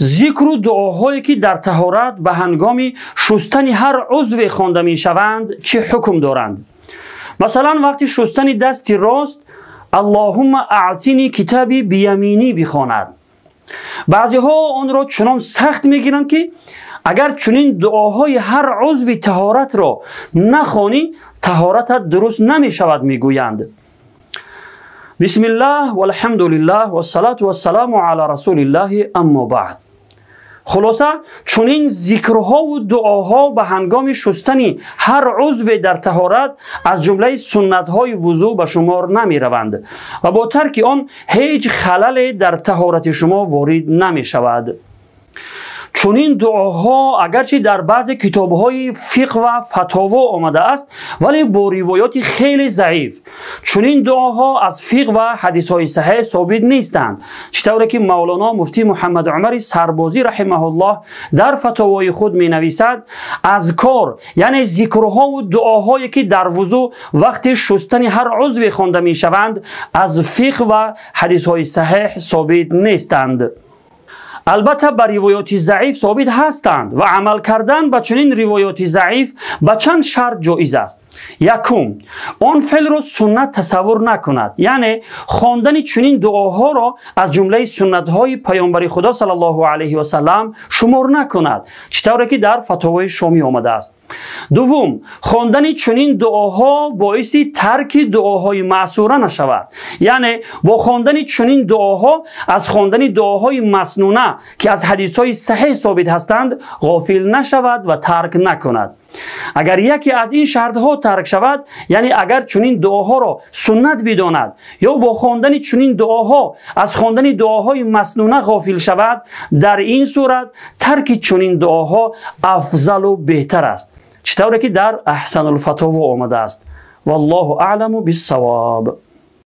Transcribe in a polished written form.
Зикру дуоҳое ки дар таҳорат ба ҳангоми шустани ҳар узве хонда мешаванд, чӣ ҳукм доранд? Масалан, вақти шустани дасти рост «Аллоҳумма аътини китаби бияминӣ» бихонад. Баъзеҳо онро чунон сахт мегиранд, ки агар чунин дуоҳои ҳар узви таҳоратро нахонӣ, таҳоратат дуруст намешавад, мегӯянд. Бисмиллаҳ валҳамдулиллаҳ вассалату вассаламу ала расулиллаҳи, аммо баъд. Хулоса, чунин зикрҳову дуоҳо ба ҳангоми шустани ҳар узве дар таҳорат аз ҷумлаи суннатҳои вузӯ ба шумор намераванд ва бо тарки он ҳеҷ халале дар таҳорати шумо ворид намешавад. Чунин дуоҳо агарчи дар баъзе китобҳои фиқҳ ва фатово омадааст, вале бо ривоёти хеле заиф. Чунин дуоҳо аз фиқҳ ва ҳадисҳои саҳеҳ собит нестанд, чӣ тавре ки Мавлоно муфтӣ Муҳаммад Умари Сарбозӣ раҳимаҳуллоҳ дар фатовои худ менависад: азкор, яъне зикрҳову дуоҳое ки дар вузӯ вақти шустани ҳар узве хонда мешаванд, аз фиқҳ ва ҳадисҳои саҳеҳ собит нестанд. Албатта, ба ривоёти заиф собит ҳастанд ва амал кардан ба чунин ривоёти заиф ба чанд шарт ҷоиз аст. Якум, он феълро суннат тасаввур накунад, яъне хондани чунин дуоҳоро аз ҷумлаи суннатҳои паёмбари Худо саллаллоҳу алайҳи васалам шумор накунад, чӣ тавре ки дар фатовои Шомӣ омадааст. Дуввум, хондани чунин дуоҳо боиси тарки дуоҳои маъсура нашавад, яъне бо хондани чунин дуоҳо аз хондани дуоҳои маснуна, ки аз ҳадисҳои саҳеҳ собит ҳастанд, ғофил нашавад ва тарк накунад. Агар яке аз ин шартҳо тарк шавад, яъне агар чунин дуоҳоро суннат бидонад ё бо хондани чунин дуоҳо аз хондани дуоҳои маснуна ғофил шавад, дар ин сурат тарки чунин дуоҳо афзалу беҳтар аст, чӣ тавре ки дар Аҳсанулфатово омадааст. Валлоҳу аъламу биссавоб.